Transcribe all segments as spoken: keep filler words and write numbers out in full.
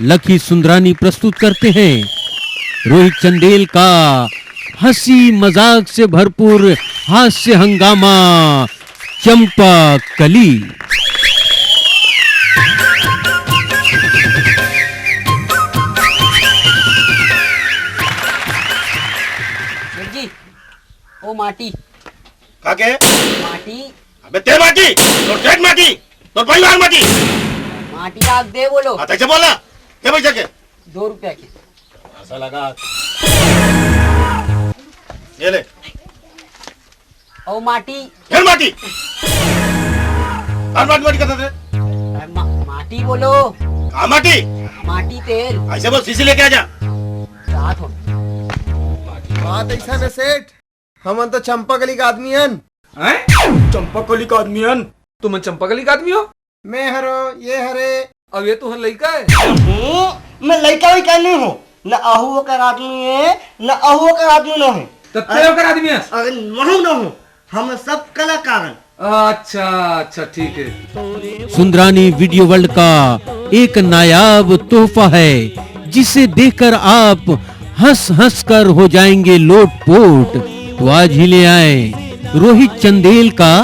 Lucky Sundarani प्रस्तुत करते हैं रोहित चंदेल का हंसी मजाक से भरपूर हास्य हंगामा, चंपा कली। जी, ओ माटी। का के? माटी। अबे ते माटी, तोर जेठ माटी, तोर परिवार माटी। माटी आग दे बोलो। हाँ, तैसे बोला। के पैसा के? दो रुपया के। ऐसा लगा। ये ले। ओ माटी। फिर माटी। हर माटी माटी करता थे। अरे मा-, माटी बोलो। हाँ, माटी। माटी तेल। ऐसे बोल, सीसी लेके आ जा। रात हो। बात ऐसा न सेठ, हमन तो चंपा कली का आदमी हन। हैं? चंपा कली का आदमी हन? तुमन चंपा कली का आदमी हो? मैं हरो, ये हरे। अब ये तुहर लइका है? हूँ, मैं लइका वइका नहीं हूँ। न अहू ओकर आदमी है, न अहू ओकर आदमी न है। तो ते ओकर आदमी है? अरे, महू न हूँ। हम सब कलाकार हैं। अच्छा, अच्छा, ठीक है। सुंदरानी वीडियो वर्ल्ड का एक नायाब तोहफा है, जिसे देखकर आप हंस हंस कर हो जाएंगे लोटपोट। तो आज ही ले आए रोहित चंदेल का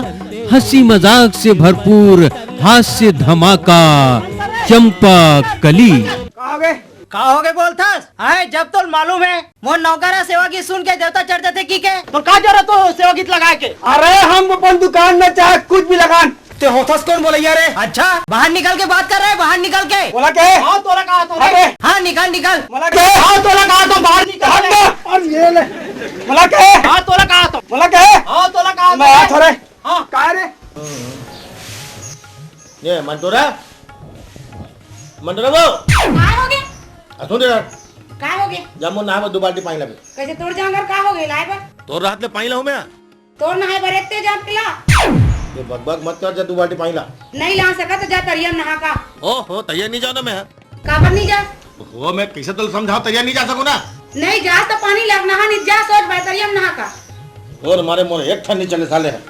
हंसी मजाक से भरपूर हास्य धमाका चंपा कली। का हो गए? का हो गए बोलथस? आए, जब तोल मालूम है, मोर नौकरा सेवा गीत सुन के देवता चढ़ जाथे की के? तो का जरूरत हो सेवा गीत लगाए के? अरे, हम अपन दुकान में चाहे कुछ भी लगान, ते होथस कौन बोलैया रे? अच्छा, बाहर निकल के बात कर रहे हैं, बाहर निकल के। बोला के? हाँ, तोला कहा तो अरे। हाँ, निकल, निकल। बोला के? हाँ, तोला कहा तो बाहर निकल। हट ना। और ये ले। बोला के? हाँ, तोला कहा तो। बोला के? हाँ, तोला कहा तो। मैं हाथ हो रहे। हाँ। का रे? ये मंटोरा, मंटोरा वो। का हो गए? आ, सुन रे। का हो गए? जा मोर नहाए बर दू बाल्टी पानी लाबे। कैसे तोर जांगर का हो गए लाए बर? तोर रात ले पानी लाऊं मैं? तोर नहाए बर एते जाम पिला। ये बकबक मत कर, जा दू बाल्टी पानी ला। नहीं ला सकत तो जा तरिया में नहा का। ओहो, तरिया नहीं जाना मैं। काबर नहीं जा? वो मैं कैसे तो समझाओ, तरिया नहीं जा सकूं ना। नहीं जा तो पानी ला, नहा नहीं जा, सोच भाई तरिया में नहा का। और मारे मोर एक ठन नहीं चले साले है।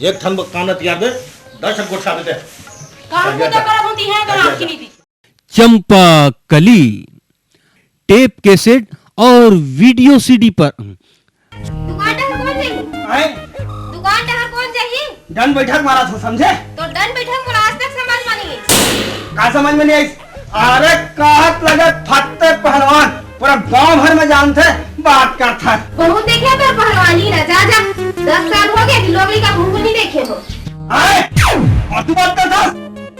एक ठन काम न तियार दे, दस ठन गोठा देते। काम को तो करब होती है तो आपकी नहीं दी। चंपा कली टेप कैसेट और वीडियो सीडी पर। दुकान डहर कौन जाही? आए? दुकान डहर कौन जाही? डन बैठक मारा था, समझे? तो डन बैठक मोला आज तक समझ में नहीं आई। का समझ में नहीं आई? अरे कहत लगत फत्ते पहलवान, पूरा गांव भर में जानथे, बात करथे। बहुत देखे तोर पहलवानी ना, जा, जा। दस साल हो गए, लोग लइका घूम नहीं देखे हो। आए? और तू बात करथा?